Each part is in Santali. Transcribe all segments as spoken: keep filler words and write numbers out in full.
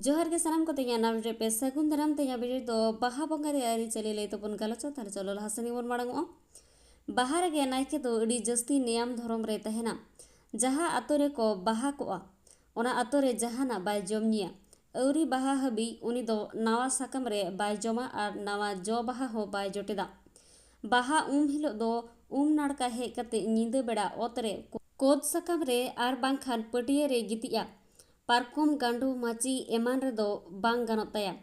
ᱡᱚᱦᱟᱨ ᱜᱮ ᱥᱟᱱᱟᱢ ᱠᱚᱛᱮ ᱤᱧᱟᱹᱜ ᱱᱟᱣᱟ video ᱨᱮ ᱯᱮ ᱥᱟᱹᱜᱩᱱ ᱫᱟᱨᱟᱢ᱾ ᱛᱮᱦᱮᱧᱟᱜ video ᱫᱚ ᱵᱟᱦᱟ ᱵᱚᱸᱜᱟ ᱨᱮᱭᱟᱜ ᱟᱹᱨᱤᱪᱟᱹᱞᱤ ᱞᱟᱹᱭ ᱛᱮᱵᱚᱱ ᱜᱟᱞᱚᱪᱟ᱾ ᱛᱟᱦᱞᱮ ᱪᱚᱞᱚ ᱞᱟᱦᱟ ᱥᱮᱱ ᱜᱮᱵᱚᱱ ᱢᱟᱲᱟᱝᱚᱜᱼᱟ᱾ ᱵᱟᱦᱟ ᱨᱮᱜᱮ ᱱᱟᱭᱠᱮ ᱫᱚ ᱟᱹᱰᱤ ᱡᱟᱹᱥᱛᱤ ᱱᱮᱭᱟᱢ ᱫᱷᱚᱨᱚᱢ ᱨᱮ ᱛᱟᱦᱮᱱᱟ᱾ ᱡᱟᱦᱟᱸ ᱟᱛᱳ ᱨᱮᱠᱚ ᱵᱟᱦᱟ ᱠᱚᱜᱼᱟ, ᱚᱱᱟ ᱟᱛᱳ ᱨᱮ ᱡᱟᱦᱟᱱᱟᱜ ᱵᱟᱭ ᱡᱚᱢ ᱧᱩᱭᱟ᱾ ᱟᱹᱣᱨᱤ ᱵᱟᱦᱟ ᱦᱟᱹᱵᱤᱡ ᱩᱱᱤ ᱫᱚ ᱱᱟᱣᱟ ᱥᱟᱠᱟᱢ ᱨᱮ ᱵᱟᱭ ᱡᱚᱢᱟ ᱟᱨ ᱱᱟᱣᱟ ᱡᱚ ᱵᱟᱦᱟ ᱦᱚᱸ ᱵᱟᱭ ᱡᱚᱴᱮᱫᱟ᱾ ᱵᱟᱦᱟ ᱩᱢ ᱦᱤᱞᱳᱜ ᱫᱚ ᱩᱢ ᱱᱟᱲᱠᱟ ᱦᱮᱡ ᱠᱟᱛᱮ ᱧᱤᱫᱟᱹ ᱵᱮᱲᱟ ᱚᱛ ᱨᱮ ᱠᱚᱫ ᱥᱟᱠᱟᱢ ᱨᱮ ᱟᱨ ᱵᱟᱝᱠᱷᱟᱱ ᱯᱟᱹᱴᱭᱟᱹ ᱨᱮ ᱜᱤᱛᱤᱡᱼᱟ᱾ ᱯᱟᱨᱠᱚᱢ, ᱜᱟᱸᱰᱳ, ᱢᱟᱹᱪᱤ ᱮᱢᱟᱱ ᱨᱮᱫᱚ ᱵᱟᱝ ᱜᱟᱱᱚᱜ ᱛᱟᱭᱟ᱾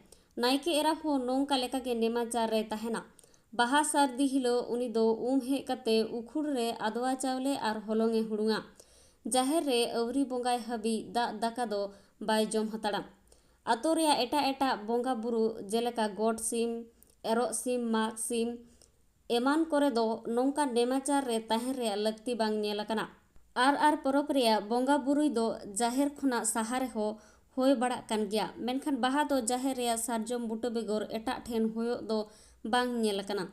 ᱱᱟᱭᱠᱮ ᱮᱨᱟ ᱦᱚᱸ ᱱᱚᱝᱠᱟ ᱞᱮᱠᱟᱜᱮ ᱱᱮᱢᱟᱪᱟᱨ ᱨᱮ ᱛᱟᱦᱮᱱᱟ᱾ ᱵᱟᱦᱟ ᱥᱟᱹᱨᱫᱤ ᱦᱤᱞᱳᱜ ᱩᱱᱤ ᱫᱚ ᱩᱢ ᱦᱮᱡ ᱠᱟᱛᱮ ᱩᱠᱷᱩᱲ ᱨᱮ ᱟᱫᱣᱟ ᱪᱟᱣᱞᱮ ᱟᱨ ᱦᱚᱞᱚᱝ ᱮ ᱦᱩᱲᱩᱝᱟ᱾ ᱡᱟᱦᱮᱨ ᱨᱮ ᱟᱹᱣᱨᱤ ᱵᱚᱸᱜᱟᱭ ᱦᱟᱹᱵᱤᱡ ᱫᱟᱜ ᱫᱟᱠᱟ ᱫᱚ ᱵᱟᱭ ᱡᱚᱢ ᱦᱟᱛᱟᱲᱟ᱾ ᱟᱛᱳ ᱨᱮᱭᱟᱜ ᱮᱴᱟᱜ ᱮᱴᱟᱜ ᱵᱚᱸᱜᱟ ᱵᱩᱨᱩ, ᱡᱮᱞᱮᱠᱟ ᱜᱚᱴ ᱥᱤᱢ, ᱮᱨᱚᱜ ᱥᱤᱢ, ᱢᱟᱜᱽ ᱥᱤᱢ ᱮᱢᱟᱱ ᱠᱚᱨᱮ ᱫᱚ ᱱᱚᱝᱠᱟ ᱱᱮᱢᱟᱪᱟᱨ ᱨᱮ ᱛᱟᱦᱮᱱ ᱨᱮᱭᱟᱜ ᱞᱟᱹᱠᱛᱤ ᱵᱟᱝ ᱧᱮᱞ ᱟᱠᱟᱱᱟ᱾ ᱟᱨ ᱟᱨ ᱯᱚᱨᱚᱵᱽ ᱨᱮᱭᱟᱜ ᱵᱚᱸᱜᱟ ᱵᱩᱨᱩᱭ ᱫᱚ ᱡᱟᱦᱮᱨ ᱠᱷᱚᱱᱟᱜ ᱥᱟᱦᱟ ᱨᱮᱦᱚᱸ ᱦᱩᱭ ᱵᱟᱲᱟᱜ ᱠᱟᱱ ᱜᱮᱭᱟ, ᱢᱮᱱᱠᱷᱟᱱ ᱵᱟᱦᱟ ᱫᱚ ᱡᱟᱦᱮᱨ ᱨᱮᱭᱟᱜ ᱥᱟᱨᱡᱚᱢ ᱵᱩᱴᱟᱹ ᱵᱮᱜᱚᱨ ᱮᱴᱟᱜ ᱴᱷᱮᱱ ᱦᱩᱭᱩᱜ ᱫᱚ ᱵᱟᱝ ᱧᱮᱞ ᱟᱠᱟᱱᱟ᱾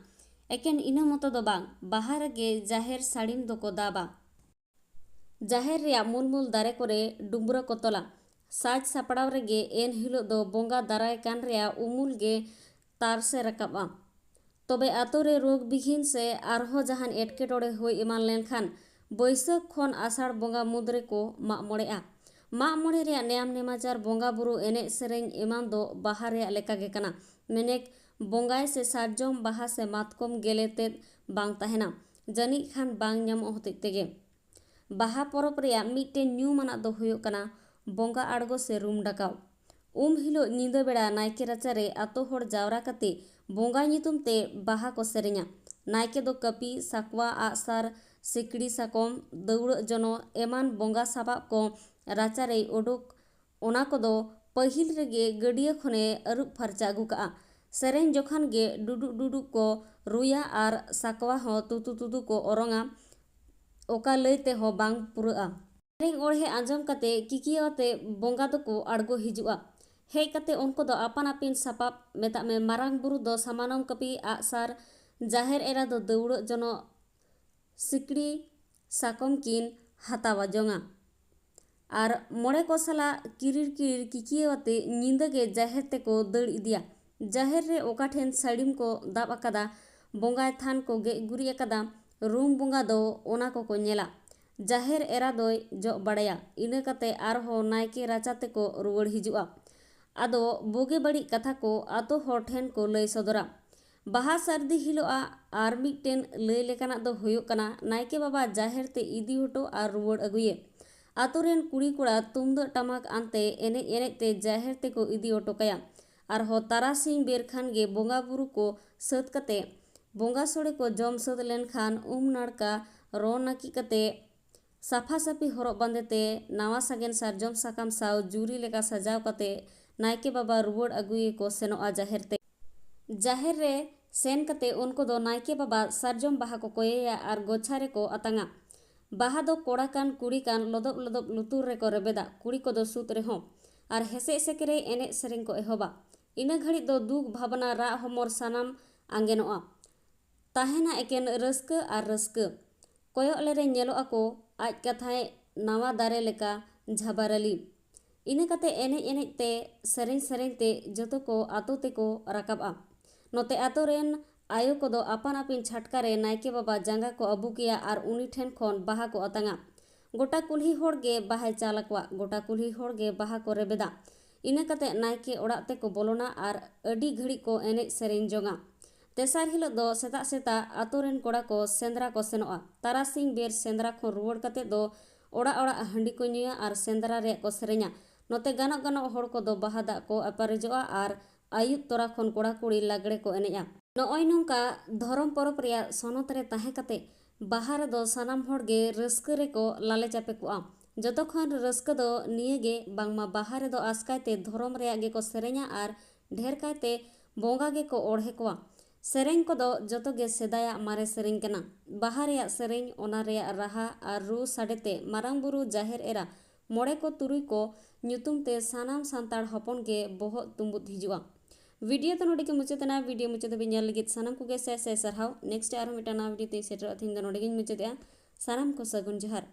ᱮᱠᱮᱱ ᱤᱱᱟᱹ ᱢᱚᱛᱚ ᱫᱚ ᱵᱟᱝ, ᱵᱟᱦᱟ ᱨᱮᱜᱮ ᱡᱟᱦᱮᱨ ᱥᱟᱹᱲᱤᱢ ᱫᱚᱠᱚ ᱫᱟᱵᱟ᱾ ᱡᱟᱦᱮᱨ ᱨᱮᱭᱟᱜ ᱢᱩᱞ ᱢᱩᱞ ᱫᱟᱨᱮ ᱠᱚᱨᱮ ᱰᱩᱢᱵᱽᱨᱟᱹ ᱠᱚ ᱛᱚᱞᱟ᱾ ᱥᱟᱡᱽ ᱥᱟᱯᱲᱟᱣ ᱨᱮᱜᱮ ᱮᱱ ᱦᱤᱞᱳᱜ ᱫᱚ ᱵᱚᱸᱜᱟ ᱫᱟᱨᱟᱭ ᱠᱟᱱ ᱨᱮᱭᱟᱜ ᱩᱢᱩᱞ ᱜᱮ ᱛᱟᱨᱥᱮ ᱨᱟᱠᱟᱵᱼᱟ᱾ ᱛᱚᱵᱮ ᱟᱛᱳ ᱨᱮ ᱨᱳᱜᱽ ᱵᱤᱜᱷᱤᱱ ᱥᱮ ᱟᱨᱦᱚᱸ ᱡᱟᱦᱟᱱ ᱮᱴᱠᱮᱴᱚᱬᱮ ᱦᱩᱭ ᱮᱢᱟᱱ ᱞᱮᱱᱠᱷᱟᱱ ᱵᱟᱹᱭᱥᱟᱹᱠᱷ ᱠᱷᱚᱱ ᱟᱥᱟᱲ ᱵᱚᱸᱜᱟ ᱢᱩᱫᱽ ᱨᱮᱠᱚ ᱢᱟᱜ ᱢᱚᱬᱮᱜᱼᱟ᱾ ᱢᱟᱜ ᱢᱚᱬᱮ ᱨᱮᱭᱟᱜ ᱱᱮᱭᱟᱢ ᱱᱮᱢᱟᱪᱟᱨ, ᱵᱚᱸᱜᱟ ᱵᱩᱨᱩ, ᱮᱱᱮᱡ ᱥᱮᱨᱮᱧ ᱮᱢᱟᱱ ᱫᱚ ᱵᱟᱦᱟ ᱨᱮᱭᱟᱜ ᱞᱮᱠᱟᱜᱮ ᱠᱟᱱᱟ᱾ ᱢᱮᱱᱮᱠ ᱵᱚᱸᱜᱟᱭ ᱥᱮ ᱥᱟᱨᱡᱚᱢ ᱵᱟᱦᱟ ᱥᱮ ᱢᱟᱛᱠᱚᱢ ᱜᱮᱞᱮ ᱛᱮᱫ ᱵᱟᱝ ᱛᱟᱦᱮᱱᱟ, ᱡᱟᱹᱱᱤᱡ ᱠᱷᱟᱱ ᱵᱟᱝ ᱧᱟᱢᱚᱜ ᱦᱚᱛᱮᱡ ᱛᱮᱜᱮ᱾ ᱵᱟᱦᱟ ᱯᱚᱨᱚᱵᱽ ᱨᱮᱭᱟᱜ ᱢᱤᱫᱴᱮᱱ ᱧᱩᱢᱟᱱᱟᱜ ᱫᱚ ᱦᱩᱭᱩᱜ ᱠᱟᱱᱟ ᱵᱚᱸᱜᱟ ᱟᱬᱜᱚ ᱥᱮ ᱨᱩᱢ ᱰᱟᱠᱟᱣ᱾ ᱩᱢ ᱦᱤᱞᱳᱜ ᱧᱤᱫᱟᱹ ᱵᱮᱲᱟ ᱱᱟᱭᱠᱮ ᱨᱟᱪᱟᱨᱮ ᱟᱛᱳ ᱦᱚᱲ ᱡᱟᱣᱨᱟ ᱠᱟᱛᱮ ᱵᱚᱸᱜᱟ ᱧᱩᱛᱩᱢ ᱛᱮ ᱵᱟᱦᱟ ᱠᱚ ᱥᱮᱨᱮᱧᱟ᱾ ᱱᱟᱭᱠᱮ ᱫᱚ ᱠᱟᱹᱯᱤ, ᱥᱟᱠᱣᱟ, ᱟᱜᱼᱥᱟᱨ, ᱥᱤᱠᱲᱤ ᱥᱟᱠᱚᱢ, ᱫᱟᱹᱣᱲᱟᱹᱜ ᱡᱚᱱᱚᱜ ᱮᱢᱟᱱ ᱵᱚᱸᱜᱟ ᱥᱟᱯᱟᱵ ᱠᱚ ᱨᱟᱪᱟᱨᱮᱭ ᱩᱰᱩᱠ᱾ ᱚᱱᱟ ᱠᱚᱫᱚ ᱯᱟᱹᱦᱤᱞ ᱨᱮᱜᱮ ᱜᱟᱹᱰᱭᱟᱹ ᱠᱷᱚᱱᱮ ᱟᱹᱨᱩᱵ ᱯᱷᱟᱨᱪᱟ ᱟᱹᱜᱩ ᱠᱟᱜᱼᱟ᱾ ᱥᱮᱨᱮᱧ ᱡᱚᱠᱷᱟᱱ ᱜᱮ ᱰᱩᱰᱩᱜ ᱰᱩᱰᱩᱜ ᱠᱚ ᱨᱩᱭᱟ ᱟᱨ ᱥᱟᱠᱣᱟ ᱦᱚᱸ ᱛᱩᱛᱩ ᱛᱩᱛᱩ ᱠᱚ ᱚᱨᱚᱝᱟ᱾ ᱚᱠᱟ ᱞᱟᱹᱭ ᱛᱮᱦᱚᱸ ᱵᱟᱝ ᱯᱩᱨᱟᱹᱜᱼᱟ᱾ ᱥᱮᱨᱮᱧ ᱚᱬᱦᱮ ᱟᱸᱡᱚᱢ ᱠᱟᱛᱮ ᱠᱤᱠᱤᱭᱟᱹᱣ ᱟᱛᱮ ᱵᱚᱸᱜᱟ ᱫᱚᱠᱚ ᱟᱬᱜᱚ ᱦᱤᱡᱩᱜᱼᱟ᱾ ᱦᱮᱡ ᱠᱟᱛᱮ ᱩᱱᱠᱩ ᱫᱚ ᱟᱯᱟᱱ ᱟᱹᱯᱤᱱ ᱥᱟᱯᱟᱵ, ᱢᱮᱛᱟᱜ ᱢᱮ ᱢᱟᱨᱟᱝ ᱵᱩᱨᱩ ᱫᱚ ᱥᱟᱢᱟᱱᱚᱢ ᱠᱟᱹᱯᱤ, ᱟᱜᱼᱥᱟᱨ, ᱡᱟᱦᱮᱨ ᱮᱨᱟ ᱫᱚ ᱫᱟᱹᱣᱲᱟᱹᱜ ᱡᱚᱱᱚᱜ, ᱥᱤᱠᱲᱤ ᱥᱟᱠᱚᱢ ᱠᱤᱱ ᱦᱟᱛᱟᱣᱟ ᱡᱚᱝᱟ᱾ ᱟᱨ ᱢᱚᱬᱮ ᱠᱚ ᱥᱟᱞᱟᱜ ᱠᱤᱨᱤᱲ ᱠᱤᱨᱤᱲ ᱠᱤᱠᱤᱭᱟᱹᱣ ᱟᱛᱮ ᱧᱤᱫᱟᱹ ᱜᱮ ᱡᱟᱦᱮᱨ ᱛᱮᱠᱚ ᱫᱟᱹᱲ ᱤᱫᱤᱭᱟ᱾ ᱡᱟᱦᱮᱨ ᱨᱮ ᱚᱠᱟ ᱴᱷᱮᱱ ᱥᱟᱹᱲᱤᱢ ᱠᱚ ᱫᱟᱵ ᱟᱠᱟᱫᱟ, ᱵᱚᱸᱜᱟᱭ ᱛᱷᱟᱱ ᱠᱚ ᱜᱮᱡ ᱜᱩᱨᱤᱡ ᱟᱠᱟᱫᱟ, ᱨᱩᱢ ᱵᱚᱸᱜᱟ ᱫᱚ ᱚᱱᱟ ᱠᱚᱠᱚ ᱧᱮᱞᱟ᱾ ᱡᱟᱦᱮᱨ ᱮᱨᱟ ᱫᱚᱭ ᱡᱚᱜ ᱵᱟᱲᱟᱭᱟ᱾ ᱤᱱᱟᱹ ᱠᱟᱛᱮ ᱟᱨᱦᱚᱸ ᱱᱟᱭᱠᱮ ᱨᱟᱪᱟ ᱛᱮᱠᱚ ᱨᱩᱣᱟᱹᱲ ᱦᱤᱡᱩᱜᱼᱟ᱾ ᱟᱫᱚ ᱵᱩᱜᱤ ᱵᱟᱹᱲᱤᱡ ᱠᱟᱛᱷᱟ ᱠᱚ ᱟᱛᱳ ᱦᱚᱲ ᱴᱷᱮᱱ ᱠᱚ ᱞᱟᱹᱭ ᱥᱚᱫᱚᱨᱟ᱾ ᱵᱟᱦᱟ ᱥᱟᱹᱨᱫᱤ ᱦᱤᱞᱳᱜ ᱟᱜ ᱟᱨ ᱢᱤᱫᱴᱮᱱ ᱞᱟᱹᱭ ᱞᱮᱠᱟᱱᱟᱜ ᱫᱚ ᱦᱩᱭᱩᱜ ᱠᱟᱱᱟ, ᱱᱟᱭᱠᱮ ᱵᱟᱵᱟ ᱡᱟᱦᱮᱨ ᱛᱮ ᱤᱫᱤ ᱦᱚᱴᱚ ᱟᱨ ᱨᱩᱣᱟᱹᱲ ᱟᱹᱜᱩᱭᱮ᱾ ᱟᱛᱳ ᱨᱮᱱ ᱠᱩᱲᱤ ᱠᱚᱲᱟ ᱛᱩᱢᱫᱟᱹᱜ ᱴᱟᱢᱟᱠ ᱟᱱᱛᱮ ᱮᱱᱮᱡ ᱮᱱᱮᱡ ᱛᱮ ᱡᱟᱦᱮᱨ ᱛᱮᱠᱚ ᱤᱫᱤ ᱦᱚᱴᱚ ᱠᱟᱭᱟ᱾ ᱟᱨᱦᱚᱸ ᱛᱟᱨᱟᱥᱤᱧ ᱵᱮᱨ ᱠᱷᱟᱱ ᱜᱮ ᱵᱚᱸᱜᱟ ᱵᱩᱨᱩ ᱠᱚ ᱥᱟᱹᱛ ᱠᱟᱛᱮ, ᱵᱚᱸᱜᱟ ᱥᱚᱲᱮ ᱠᱚ ᱡᱚᱢ ᱥᱟᱹᱛ ᱞᱮᱱᱠᱷᱟᱱ ᱩᱢ ᱱᱟᱲᱠᱟ ᱨᱚ ᱱᱟᱹᱠᱤᱡ ᱠᱟᱛᱮ ᱥᱟᱯᱷᱟ ᱥᱟᱹᱯᱷᱤ ᱦᱚᱨᱚᱜ ᱵᱟᱸᱫᱮ ᱛᱮ ᱱᱟᱣᱟ ᱥᱟᱜᱮᱱ ᱥᱟᱨᱡᱚᱢ ᱥᱟᱠᱟᱢ ᱥᱟᱶ ᱡᱩᱨᱤ ᱞᱮᱠᱟ ᱥᱟᱡᱟᱣ ᱠᱟᱛᱮ ᱱᱟᱭᱠᱮ ᱵᱟᱵᱟ ᱨᱩᱣᱟᱹᱲ ᱟᱹᱜᱩᱭᱮ ᱠᱚ ᱥᱮᱱᱚᱜᱼᱟ ᱡᱟᱦᱮᱨ ᱛᱮ᱾ ᱡᱟᱦᱮᱨ ᱨᱮ ᱥᱮᱱ ᱠᱟᱛᱮ ᱩᱱᱠᱩ ᱫᱚ ᱱᱟᱭᱠᱮ ᱵᱟᱵᱟ ᱥᱟᱨᱡᱚᱢ ᱵᱟᱦᱟ ᱠᱚ ᱠᱚᱭᱮᱭᱟ ᱟᱨ ᱜᱚᱪᱷᱟ ᱨᱮᱠᱚ ᱟᱛᱟᱝᱟ᱾ ᱵᱟᱦᱟ ᱫᱚ ᱠᱚᱲᱟ ᱠᱟᱱ ᱠᱩᱲᱤ ᱠᱟᱱ ᱞᱚᱫᱚᱵ ᱞᱚᱫᱚᱵ ᱞᱩᱛᱩᱨ ᱨᱮᱠᱚ ᱨᱮᱵᱮᱫᱟ, ᱠᱩᱲᱤ ᱠᱚᱫᱚ ᱥᱩᱫ ᱨᱮᱦᱚᱸ᱾ ᱟᱨ ᱦᱮᱥᱮᱡ ᱥᱮᱠᱮᱨᱮ ᱮᱱᱮᱡ ᱥᱮᱨᱮᱧ ᱠᱚ ᱮᱦᱚᱵᱟ᱾ ᱤᱱᱟᱹ ᱜᱷᱟᱹᱲᱤᱡ ᱫᱚ ᱫᱩᱠ ᱵᱷᱟᱵᱽᱱᱟ ᱨᱟᱜ ᱦᱚᱢᱚᱨ ᱥᱟᱱᱟᱢ ᱟᱸᱜᱮᱱᱚᱜᱼᱟ᱾ ᱛᱟᱦᱮᱱᱟ ᱮᱠᱮᱱ ᱨᱟᱹᱥᱠᱟᱹ ᱟᱨ ᱨᱟᱹᱥᱠᱟᱹ᱾ ᱠᱚᱭᱚᱜ ᱞᱮᱨᱮ ᱧᱮᱞᱚᱜ ᱟᱠᱚ ᱟᱡ ᱠᱟᱛᱷᱟᱭ ᱱᱟᱣᱟ ᱫᱟᱨᱮ ᱞᱮᱠᱟ ᱡᱷᱟᱵᱟᱨᱟᱞᱤ᱾ ᱤᱱᱟᱹ ᱠᱟᱛᱮ ᱮᱱᱮᱡ ᱮᱱᱮᱡ ᱛᱮ, ᱥᱮᱨᱮᱧ ᱥᱮᱨᱮᱧ ᱛᱮ ᱡᱚᱛᱚ ᱠᱚ ᱟᱛᱳ ᱛᱮᱠᱚ ᱨᱟᱠᱟᱵᱼᱟ᱾ ᱱᱚᱛᱮ ᱟᱛᱳ ᱨᱮᱱ ᱟᱭᱳ ᱠᱚᱫᱚ ᱟᱯᱟᱱ ᱟᱹᱯᱤᱱ ᱪᱷᱟᱴᱠᱟ ᱨᱮ ᱱᱟᱭᱠᱮ ᱵᱟᱵᱟ ᱡᱟᱸᱜᱟ ᱠᱚ ᱟᱹᱵᱩᱠᱮᱭᱟ ᱟᱨ ᱩᱱᱤ ᱴᱷᱮᱱ ᱠᱷᱚᱱ ᱵᱟᱦᱟ ᱠᱚ ᱟᱛᱟᱝᱟ᱾ ᱜᱚᱴᱟ ᱠᱩᱞᱦᱤ ᱦᱚᱲ ᱜᱮ ᱵᱟᱦᱟᱭ ᱪᱟᱞ ᱟᱠᱚᱣᱟ, ᱜᱚᱴᱟ ᱠᱩᱞᱦᱤ ᱦᱚᱲ ᱜᱮ ᱵᱟᱦᱟ ᱠᱚ ᱨᱮᱵᱮᱫᱟ᱾ ᱤᱱᱟᱹ ᱠᱟᱛᱮ ᱱᱟᱭᱠᱮ ᱚᱲᱟᱜ ᱛᱮᱠᱚ ᱵᱚᱞᱚᱱᱟ ᱟᱨ ᱟᱹᱰᱤ ᱜᱷᱟᱹᱲᱤᱡ ᱠᱚ ᱮᱱᱮᱡ ᱥᱮᱨᱮᱧ ᱡᱚᱝᱟ᱾ ᱛᱮᱥᱟᱨ ᱦᱤᱞᱳᱜ ᱫᱚ ᱥᱮᱛᱟᱜ ᱥᱮᱛᱟᱜ ᱟᱛᱳ ᱨᱮᱱ ᱠᱚᱲᱟ ᱠᱚ ᱥᱮᱸᱫᱽᱨᱟ ᱠᱚ ᱥᱮᱱᱚᱜᱼᱟ᱾ ᱛᱟᱨᱟᱥᱤᱧ ᱵᱮᱨ ᱥᱮᱸᱫᱽᱨᱟ ᱠᱷᱚᱱ ᱨᱩᱣᱟᱹᱲ ᱠᱟᱛᱮ ᱫᱚ ᱚᱲᱟᱜ ᱚᱲᱟᱜ ᱦᱟᱺᱰᱤ ᱠᱚ ᱧᱩᱭᱟ ᱟᱨ ᱥᱮᱸᱫᱽᱨᱟ ᱨᱮᱭᱟᱜ ᱠᱚ ᱥᱮᱨᱮᱧᱟ᱾ ᱱᱚᱛᱮ ᱜᱟᱱᱚᱜ ᱜᱟᱱᱚᱜ ᱦᱚᱲ ᱠᱚᱫᱚ ᱵᱟᱦᱟ ᱫᱟᱜ ᱠᱚ ᱟᱯᱟᱨᱮᱡᱚᱜᱼᱟ ᱟᱨ ᱟᱹᱭᱩᱵ ᱛᱚᱨᱟ ᱠᱷᱚᱱ ᱠᱚᱲᱟ ᱠᱩᱲᱤ ᱞᱟᱜᱽᱲᱮ ᱠᱚ ᱮᱱᱮᱡᱼᱟ᱾ ᱱᱚᱜᱼᱚᱭ ᱱᱚᱝᱠᱟ ᱫᱷᱚᱨᱚᱢ ᱯᱚᱨᱚᱵᱽ ᱨᱮᱭᱟᱜ ᱥᱚᱱᱚᱛ ᱨᱮ ᱛᱟᱦᱮᱸ ᱠᱟᱛᱮ ᱵᱟᱦᱟ ᱨᱮᱫᱚ ᱥᱟᱱᱟᱢ ᱦᱚᱲ ᱜᱮ ᱨᱟᱹᱥᱠᱟᱹ ᱨᱮᱠᱚ ᱞᱟᱞᱮ ᱪᱟᱯᱮ ᱠᱚᱜᱼᱟ᱾ ᱡᱚᱛᱚ ᱠᱷᱚᱱ ᱨᱟᱹᱥᱠᱟᱹ ᱫᱚ ᱱᱤᱭᱟᱹ ᱜᱮ ᱵᱟᱝᱢᱟ ᱵᱟᱦᱟ ᱨᱮᱫᱚ ᱟᱥᱠᱟᱭ ᱛᱮ ᱫᱷᱚᱨᱚᱢ ᱨᱮᱭᱟᱜ ᱜᱮᱠᱚ ᱥᱮᱨᱮᱧᱟ ᱟᱨ ᱰᱷᱮᱨ ᱠᱟᱭᱛᱮ ᱵᱚᱸᱜᱟ ᱜᱮᱠᱚ ᱚᱬᱦᱮ ᱠᱚᱣᱟ᱾ ᱥᱮᱨᱮᱧ ᱠᱚᱫᱚ ᱡᱚᱛᱚ ᱜᱮ ᱥᱮᱫᱟᱭᱟᱜ ᱢᱟᱨᱮ ᱥᱮᱨᱮᱧ ᱠᱟᱱᱟ᱾ ᱵᱟᱦᱟ ᱨᱮᱭᱟᱜ ᱥᱮᱨᱮᱧ, ᱚᱱᱟ ᱨᱮᱭᱟᱜ ᱨᱟᱦᱟ ᱟᱨ ᱨᱩ ᱥᱟᱰᱮ ᱛᱮ ᱢᱟᱨᱟᱝ ᱵᱩᱨᱩ, ᱡᱟᱦᱮᱨ ᱮᱨᱟ, ᱢᱚᱬᱮ ᱠᱚ ᱛᱩᱨᱩᱭ ᱠᱚ ᱧᱩᱛᱩᱢ ᱛᱮ ᱥᱟᱱᱟᱢ ᱥᱟᱱᱛᱟᱲ ᱦᱚᱯᱚᱱ ᱜᱮ ᱵᱚᱦᱚᱜ ᱛᱩᱢᱵᱩᱫ ᱦᱤᱡᱩᱜᱼᱟ᱾ ᱵᱷᱤᱰᱤᱭᱳ ᱫᱚ ᱱᱚᱰᱮ ᱜᱮ ᱢᱩᱪᱟᱹᱫ ᱮᱱᱟ᱾ ᱵᱷᱤᱰᱤᱭᱳ ᱢᱩᱪᱟᱹᱫ ᱫᱷᱟᱹᱵᱤᱡ ᱧᱮᱞ ᱞᱟᱹᱜᱤᱫ ᱥᱟᱱᱟᱢ ᱠᱚᱜᱮ ᱥᱟᱭ ᱥᱟᱭ ᱥᱟᱨᱦᱟᱣ᱾ ᱱᱮᱠᱥᱴ ᱟᱨᱦᱚᱸ ᱢᱤᱫᱴᱟᱝ ᱱᱟᱣᱟ ᱵᱷᱤᱰᱤᱭᱳ ᱛᱮᱧ ᱥᱮᱴᱮᱨᱚᱜᱼᱟ᱾ ᱛᱮᱦᱮᱧ ᱫᱚ ᱱᱚᱰᱮ ᱜᱮᱧ ᱢᱩᱪᱟᱹᱫᱮᱜᱼᱟ᱾ ᱥᱟᱱᱟᱢ ᱠᱚ ᱥᱟᱹᱜᱩᱱ ᱡᱚᱦᱟᱨ᱾